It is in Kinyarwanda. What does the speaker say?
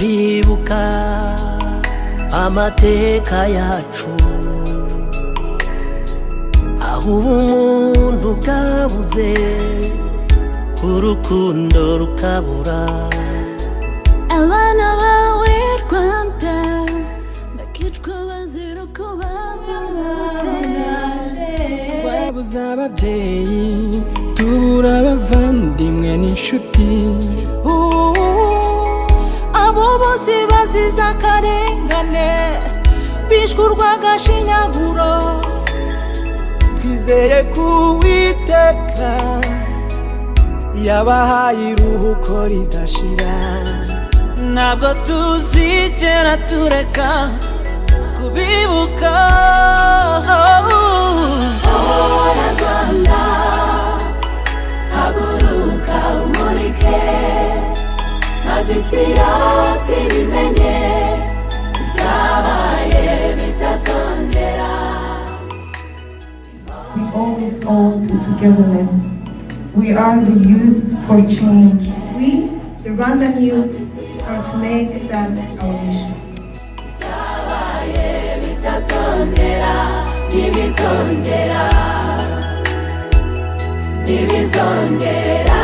Turibuka amateka yacu, aho ubumuntu bwabuze, urukundo rukabura. Abana bawe Rwanda bakicwa bazira uko bavutse. Twabuze ababyeyi, tubura abavandimwe n'inshuti. Abo bose bazize akarengane, bishwe urw'agashinyaguro. Twizeye ko Uwiteka yabahaye iruhuko ridashira. Ntabwo tuzigera tureka kubibuka. Hora Rwanda, haguruka umurike, maze isi yose ibimenye, ibyabaye bitazongera. We owe it all to togetherness. We are the youth for change. We, the Rwandan youth, are to make that our mission. Ibyabaye bitazongera, ntibizongera, ntibizongera.